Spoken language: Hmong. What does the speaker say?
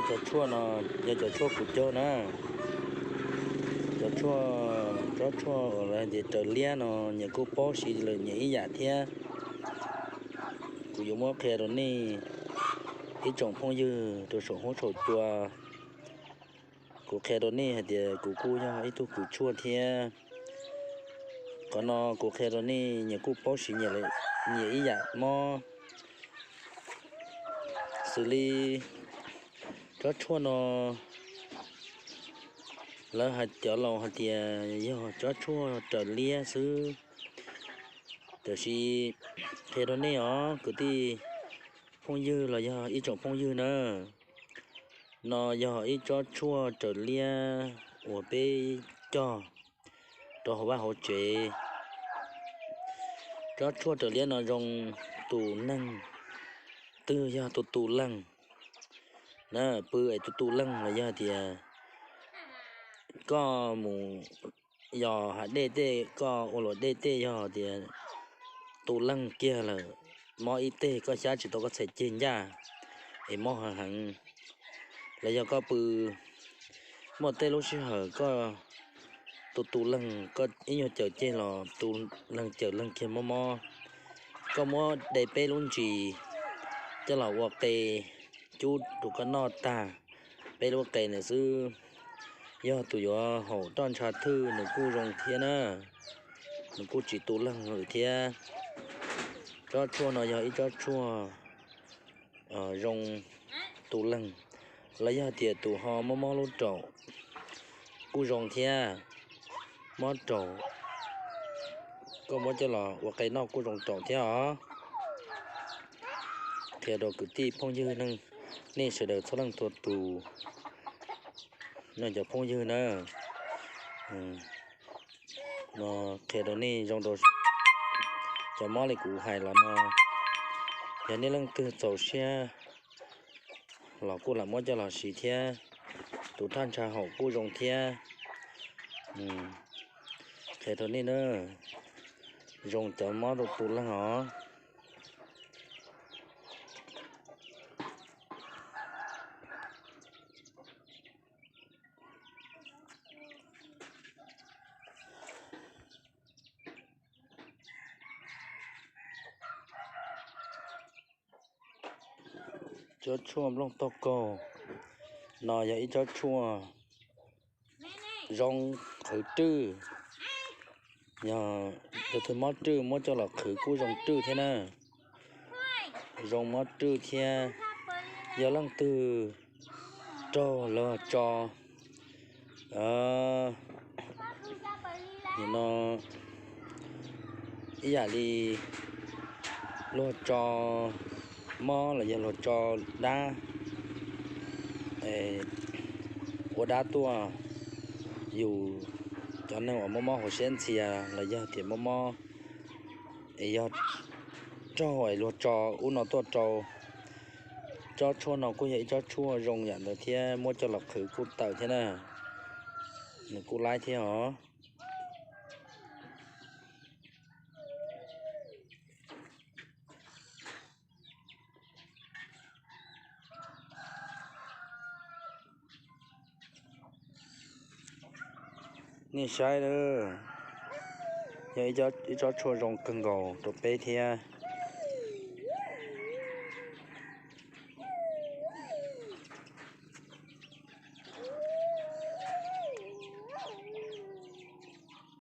Cov tshuaj no yog cov tshuaj kuv cog na. Cov tshuaj, tsob tshuaj uas lawv hais tias raws liab no nyias kuj paub siv lawm nyias ib yam thiab. Kuv yuav muab qhia rau nej ib tsoom phooj ywg rau saum huab saum cua. Kuv qhia rau nej hais tias kuv kuj yog ib tug kws tshuaj thiab. Qhov no kuv qhia rau nej nyias kuj paub siv nyias ib yam mob. Xws li tsob tshuaj no lawv hais cov laus hais tias yog tsob tshuaj raws liab xwb. Tiam sis qhia rau nej os kwv tij phooj ywg los yog ib tsoom phooj ywg na, no yog ib tsob tshuaj raws liab uas peb cog rau hauv vaj hauv tsev. Tsob tshuaj raws liab no zoo tus neeg twg yog tus tus leeg na, pw es tus tus leeg los yog tias koj mus yos hav dej tej, koj ua luam dej tej, yog tias tus leeg kiag lawm, mob ib teg koj xyab tsis tau koj txhais ceg ncaj es mob heev heev, los yog koj pw muaj tej lub sij hawm koj tus tus leeg koj ib nyuag cawm ceg los tus leeg cawm leeg kiag mob mob, koj muab de peb lub ntsis coj los ua qe cub rau koj noj tag, peb lub qe ntawd xwb, yog tus yuav haum roj ntsha thwj nws kuj zoo thiab na, nws kuj tsis tu leeg lawm thiab. Tsob tshuaj no yog ib tsob tshuaj zoo tu leeg, los yog tias tus ho mob mob lub raum kuj zoo thiab, mob raum koj muab coj los ua qe noj kuj zoo raum thiab os. Qhia rau kwv tij phooj ywg, nej sawv daws txhua leej txhua tus, nej cov phooj ywg na, no qhia rau nej zoo rau cov mob li kuv hais los no, yog nej leej twg txaus siab los kuj lam muab coj los siv thiab, tus thaj ntsha haum kuj zoo thiab. Qhia rau nej na, zoo cov mob rau tu leeg os. Tsob tshuaj nplooj taub kaug no yog ib tsob tshuaj zoo qhwv rwj, yog tus twg mob rwj muab coj los qhwv kuj zoo rwj thiab na, zoo mob rwj thiab. Yog leej twg raug luag tso, nim no ib yam li luag tso mob los yog luag tso dab, ua dab tuaj, yus cov neeg uas mob mob hauv siab ntxias los yog tias mob mob es yog raug luag tso ub no tuaj rau, tsob tshuaj no kuj yog ib tsob tshuaj zoo yam ntawd thiab, muab coj los qhwv kuj tawm thiab na, nws kuj laib thiab os. Nej saib, yog ib tsob tshuaj zoo kawg nkaus rau peb thiab.